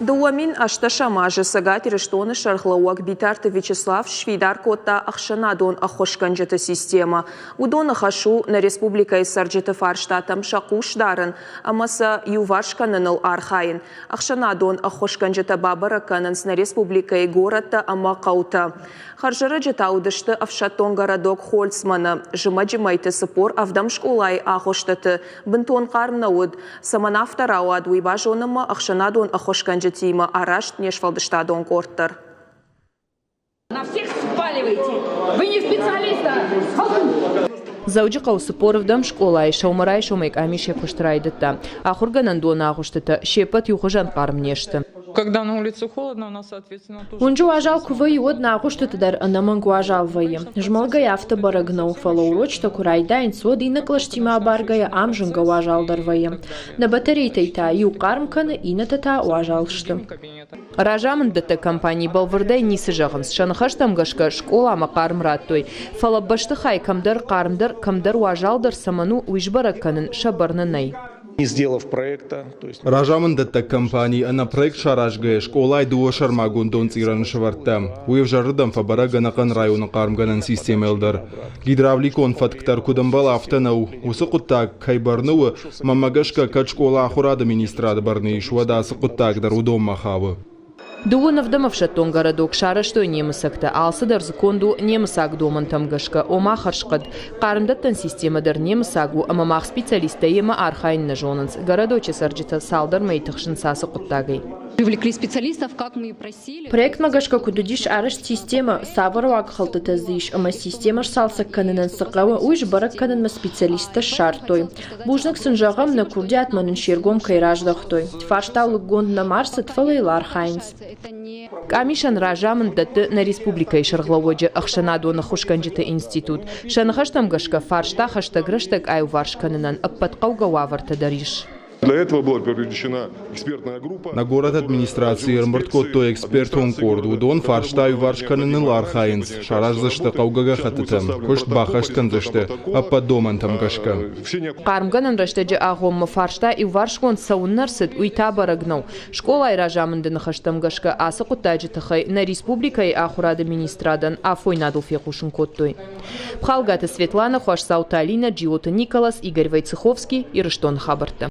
2018 азы Цӕгат Ирыстоны сӕргълӕууӕг Битарты Вячеслав сфидар кодта ӕхсӕнадон ӕххуысгӕнджыты системӕ. Уыдоны хӕс у нӕ республикӕйы цӕрджыты фарстатӕм сӕ хъус дарын ӕмӕ сӕ иуварс кӕныныл архайын. Ӕхсӕнадон ӕххуысгӕнджытӕ бабӕрӕг кӕнынц нӕ республикӕйы горӕттӕ ӕмӕ хъӕутӕ. Хӕрзӕрӕджы та уыдысты ӕфсӕддон городок Хольцманы. Зымӕджы мӕйты 47 скъолайы агъуыстыты бынтон хъарм нӕ уыд. Цӕмӕн афтӕ рауад, уый базонынмӕ ӕхсӕнадон ӕххуысгӕнджытимӕ арӕзт не сфӕлдыстадон къорд дӕр. На всех спаливаете! Вы не специалист, а Дзӕуджыхъӕуы 40 скъолайы сӕумӕрайсомӕй къамис йӕ куыст райдыдта. Ахуыргӕнӕндоны агъуыстытӕ се ппӕт иухуызӕн хъарм не сты. Когда на улице холодно, у нас, соответственно, тоже... Уынджы уазал куы вӕййы, уӕд нӕ агъуыстыты дӕр ӕнӕмӕнг уазал вӕййы. Змӕлгӕйӕ афтӕ бӕрӕг нӕу, фӕлӕ урочытӕ куы райдайынц, уӕд иннӕ кълӕстимӕ абаргӕйӕ ам зынгӕ уазалдӕр вӕййы. Нӕ батарейтӕй та иу хъарм кӕны, иннӕтӕ та уазал сты. Разамынддӕттӕг компани бӕлвырдӕй ницы зӕгъынц. Сӕ ныхӕстӕм гӕсгӕ скъоламӕ хъарм радтой. Фӕлӕ бӕстыхай кӕмдӕр хъармдӕр, кӕмдӕр уазалдӕр цӕмӕн у, уый сбӕрӕг кӕнын сӕ бӕрны нӕй. Разамынддӕттӕг компани ӕнӕ проект саразгӕйӕ скъолайы дыууӕ сӕрмагонд донцъирӕны сӕвӕрдта. Уый ӕвзӕрырдӕм фӕбӕрӕг ӕнӕхъӕн районы хъармгӕнӕн системӕйыл дӕр. Гидравликон фӕтк дӕр куыд ӕмбӕлы, афтӕ нӕу. Уыцы хъуыддаг кӕй бӕрны у, мӕнмӕ гӕсгӕ, кӕд скъола ахуырады министрады бӕрны ис, уӕд ацы хъуыддаг дӕр уыдонмӕ хауы. Дыууын ӕвдӕм ӕфсӕддон городок сарӕзтой немыцӕгтӕ. Алцыдӕр дзы конд у немыцаг домӕнтӕм гӕсгӕ, ома хӕрзхъӕд. Хъармдӕттӕн системӕ дӕр немыцаг у ӕмӕ мах специалисттӕ йемӕ архайын нӕ зонынц. Городочы цӕрджытӕ цалдӕр мӕйы тыхсынц ацы хъуыддагӕй. Привлекли специалистов, как мы и просили. Проектмӕ гӕсгӕ куыд уыдис арӕзт системӕ, цавӕр уагхӕлдтытӕ дзы ис ӕмӕ системӕ сцалцӕг кӕнынӕн цы хъӕуы, уый сбӕрӕг кӕнынмӕ специалисттӕ ссардтой. Бузныг сын зӕгъӕм, нӕ курдиатмӕ нын се ргом кӕй раздӕхтой. Фарста лыггонд нӕма рцыд, фӕлӕ йыл архайынц. Къамисӕн разамынд дӕтты нӕ республикӕйы сӕргълӕууӕджы ӕхсӕнадон ӕххуысгӕнджыты институт. Сӕ ныхӕстӕм гӕсгӕ фарста хӕстӕг рӕстӕг аиуварс кӕнынӕн ӕппӕт хъӕугӕ уавӕртӕ дӕр ис. Для этого была привлечена экспертная группа. Нӕ горӕты администрацийы ӕрӕмбырд кодтой экспертон къорд. Уыдон фарста иуварс кӕныныл архайынц, сараздзысты хъӕугӕ гӕххӕттытӕ, куыст баххӕст кӕндзысты ӕппӕт домӕнтӕм гӕсгӕ. Хъармгӕнӕн рӕстӕджы агъоммӕ фарста иуварсгонд цӕуыннӕ рцыд, уый та бӕрӕг нӕу. Скъолайы разамынды ныхӕстӕм гӕсгӕ ацы хъуыддаджы тыххӕй нӕ республикӕйы ахуырады министрадӕн афойнадыл фехъусын кодтой. Пхалгаты Светлана, Хуасдзауты Алинӕ, Джиоты Николас, Игорь Войцеховский, Ирыстоны хабӕрттӕ.